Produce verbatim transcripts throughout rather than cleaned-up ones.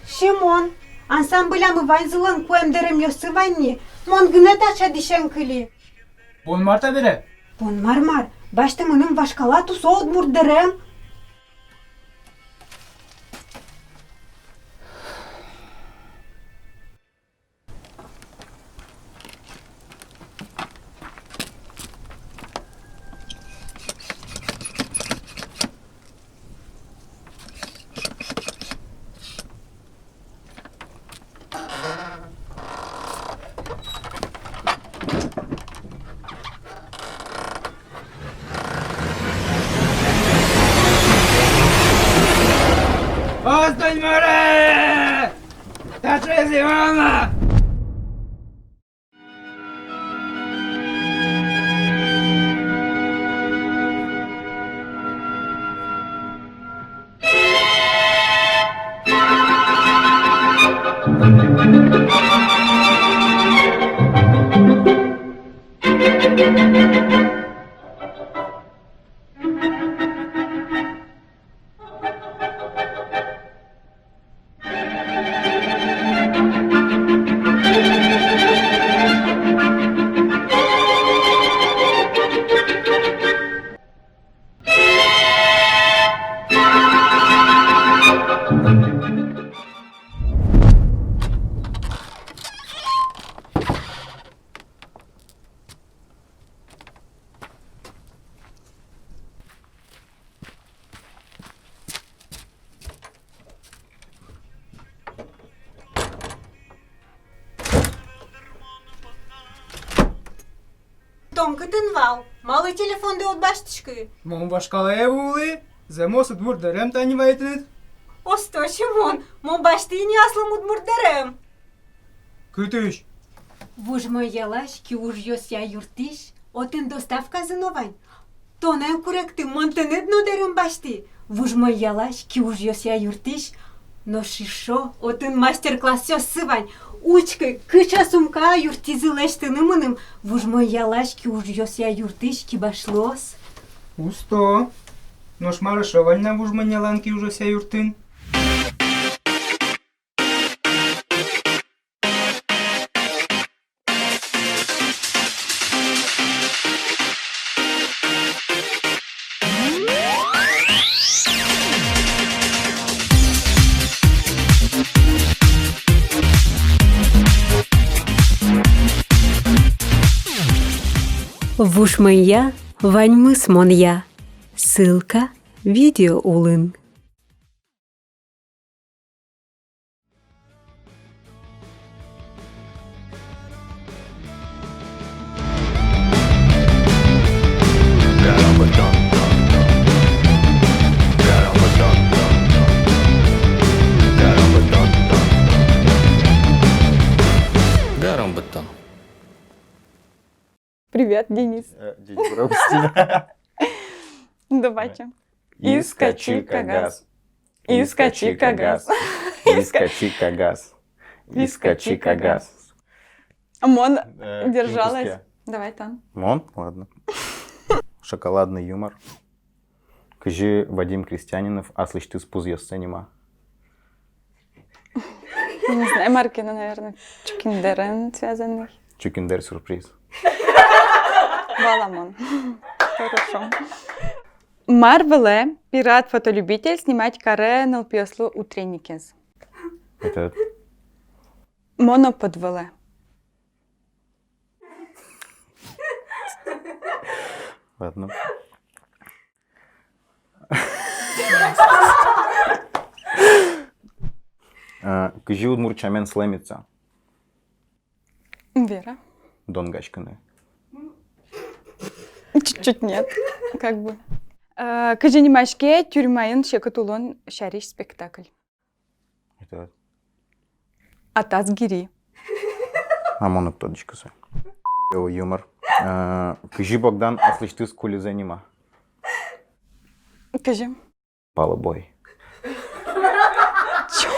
Семон, ансамблямы ваньзылэн куэм дэремъёссы вань ни, мон гинэ таӵе дӥсен кыли. Бон мар та бере? Бон мар мар, басьты мыным вашкала тусо удмурт дэрем. Остынь, мар-а! Таӵе зӥбалма! Тон кытын вал? Малы телефондэ уд басьтӥськы? Мон вашкалае вуылӥ, зэмос удмурт дэрем тани вайытыны. Осто, Семон, мон басьтӥ ини аслым удмурт дэрем. Кытысь? Вужмонъялась киужъёсъя юртысь, отын доставказы но вань. Тонэн куректӥ, мон тыныд но дэрем басьтӥ. Вужмонъялась киужъёсъя юртысь, нош эшшо отын мастер-классъёссы вань. Учкы, кыӵе сумка юрттӥзы лэсьтыны мыным Вужмонъялась киужъёсъя юртысь кибашлыос. Усто. Нош мар эшшо вань на Вужмонъялань киужъёсъя юртын? Вужмонъя ваньмыз монъя. Ссылка видео улын. Гарон бетон. Привет, Денис. Э, Денис, пропусти. Давайте. Искачи кагаз. Искачи кагаз. Искачи кагаз. Искачи кагаз. Мон, э, держалась. Давай, тон. Мон? Ладно. Шоколадный юмор. Кызьы Вадим Крестьянинов аслэсьтыз пузъёссэ нима? Не знаю, мар ке но, наверное, Чукиндерен связанный. Чукиндер сюрприз. Валамон. Хорошо. Мар вылэ пират-фотолюбитель снимать каре нылпиослы утренникез? Это... Монопод вылэ. Ладно. А, кызьы удмурт сямен слэмиться? Вера. Донгаськыны. Чуть-чуть нет, как бы. А, кызьы нимаське тюрьмаын секыт улон сярысь спектакль? Это... Атас гири. А мон уг тодӥськы сое. Йо, юмор. Э, кызьы Богдан аслэсьтыз кулизэ нима? Кызьы? Палубой. Чё?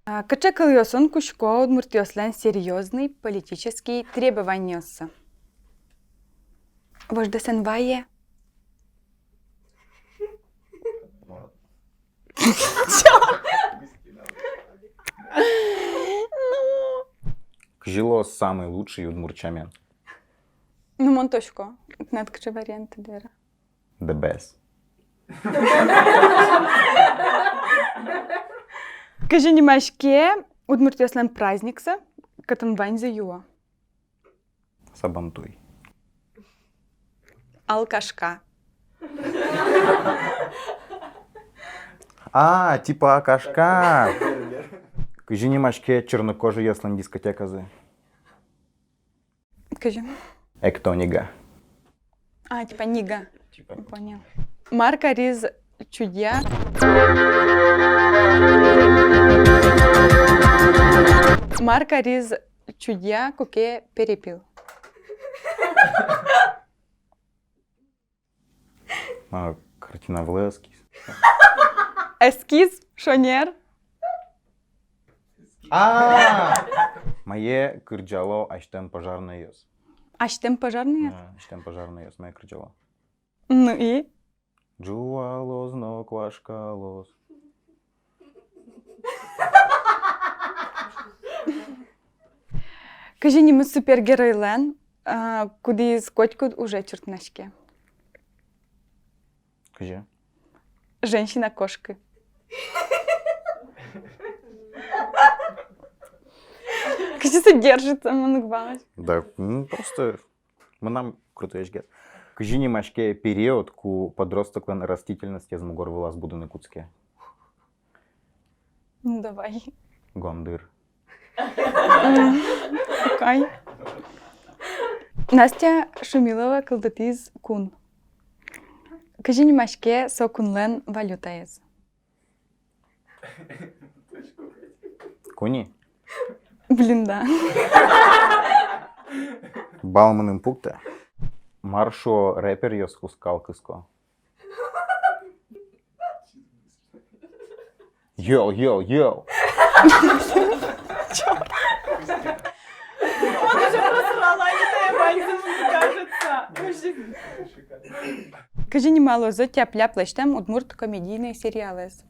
А, кыӵе кылъёсын кутско удмуртъёслэн серьёзный политический требованиоссы? Вождэс эн вае. Кызьы луоз самый лучший удмурт сямен? Ну, мон тодӥсько. Тынад кыӵе вариант, Вера? The best. Кызьы нимаське удмуртъёслэн праздниксы, кытын ваньзы юо? Сабантуй. Алкашка. А, типа акашка. Кызьы нимаське чернокожийёслэн дискотеказы? Кызьы? Эктонига. А, типа нига. Типа. Понял. Мар кариз чудья? Мар кариз чудья, куке перепил? А, картина вылэ эскиз. Эскиз, шонер. А! Мае кырӟало азьтэм пожарнойёс? Азьтэм пожарнойёс? А, азьтэм пожарнойёс мае кырӟало? Ну и? Ӝуалоз но куашкалоз. Кызьы нимыз супергеройлэн, а, кудӥз котькуд уже чуртнаське? Кызьы? Женщина-кошка. Кызьы содержится, мон уг валаськы. Да, ну, просто мынам крутой ещё. Кызьы нимаське период, ку подростоклэн растительностез мугор вылаз будыны кутске? Ну, давай. Гондыр. М, окей. Настя Шумилова кылдытӥз кун. Кызьы нимаське со кунлэн валютаез? Куни? Блин, да. Балл мыным пуктэ. Мар шуо рэперъёс, ку скал кыско? Йоу, йоу, йоу. Он уже просрала, не дай вальс, мне кажется. Кызьы нималозы тяп-ляп лэсьтэм удмурт комедийный сериалэз?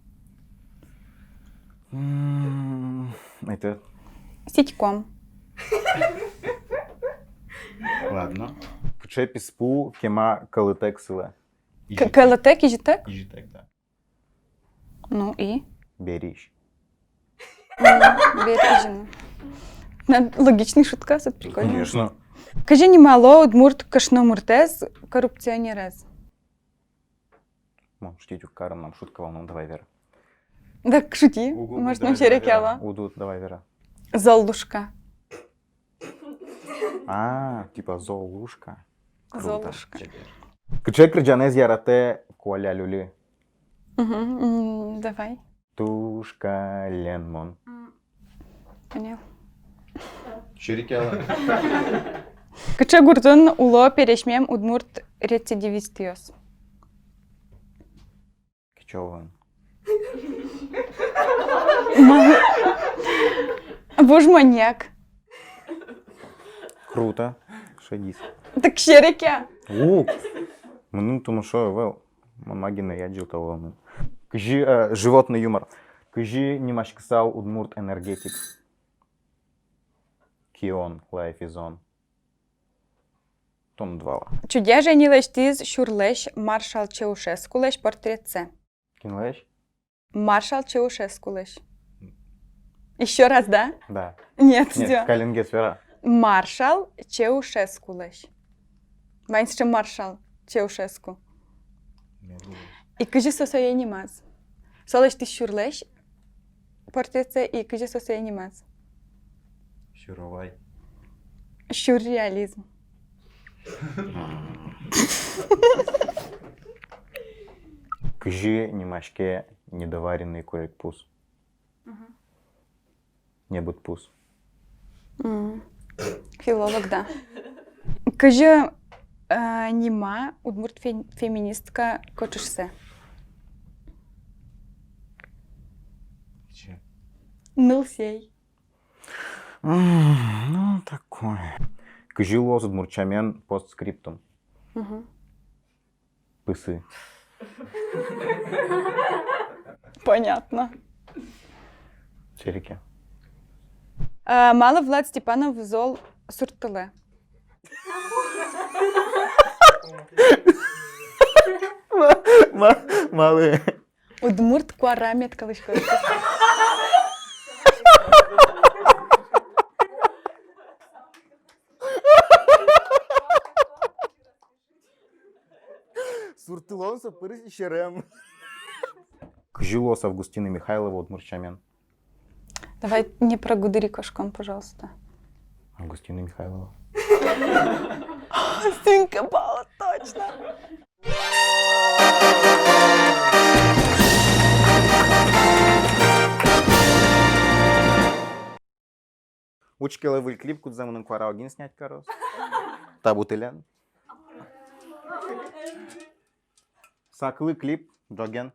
М, это... Ситком. Ладно. Кыӵе писпу кема кӧлытэк сылэ? К-, кӧлытэк, изьытэк? Изьытэк, да. Ну и? Берись. М, берись, ну. Ну, логичный шутка, сыӵе прикольный. Конечно. Кызьы нимало удмурт кышномуртэз, коррупционерез? Мон шутить уг кары, мынам шутка вал, ну давай, Вера. Так шути, может, мон серекъяло. Уду, давай, Вера. Золушка. А, типа Золушка. Круто. Золушка. Кыӵе кырӟанэз яратэ Коля Люли? Мгм, м, давай. Туж каллен мон. М, понял. Серекъяло. Кыӵе гуртын уло пересьмем удмурт рецидивистъёс? Кичёлын. Ма-, вуж маньяк. Круто. Шедиз. Так серекъя. Уг. Мыным тумышо ӧвӧл. Мон ма гинэ адӟылтало. Кызьы, э, животный юмор. Кызьы нимаськысал удмурт энергетик? Кион, life is on. Тон уд вала. Чудья Жени лэсьтӥз сюрлэсь маршал Чаушескулэсь портретсэ. Кинлэсь? Маршал Чаушескулэсь. Ещё раз, да? Да. Нет, нет, всё. Калленгес вера. Маршал Чаушескулэсь. Вань сыӵе маршал Чаушеску. И кызьы со сое нимаз? Со лэсьтӥз сюрлэсь портретсэ, и кызьы со сое нимаз? Сюровай. Сюрреализм. Кызьы нимаське недоваренный курегпуз? Мгм. Небытпуз. М. Филолог, да. Кызьы, э, нима удмурт фе-, феминистка кочышсэ? Кызьы? Нылсей. М, ну, такое. Кызьы луоз удмурт сямен постскриптум? Мгм. Пысы. Понятно. Серекъя. А, малы Влад Степанов зол сурттылэ? Ма-, ма-, малы? Удмурт куара мед кылӥськоз. Сурттылон со пыр серем. Кызьы луоз Августина Михайлова удмурт сямен? Давай не про гудыри кошком, пожалуйста. Августина Михайлова. Think about, точно. Учкелэ выль клип, кудзэ мынам куара огин снять кароз. Та бутылен. Саклы клип, ӝоген.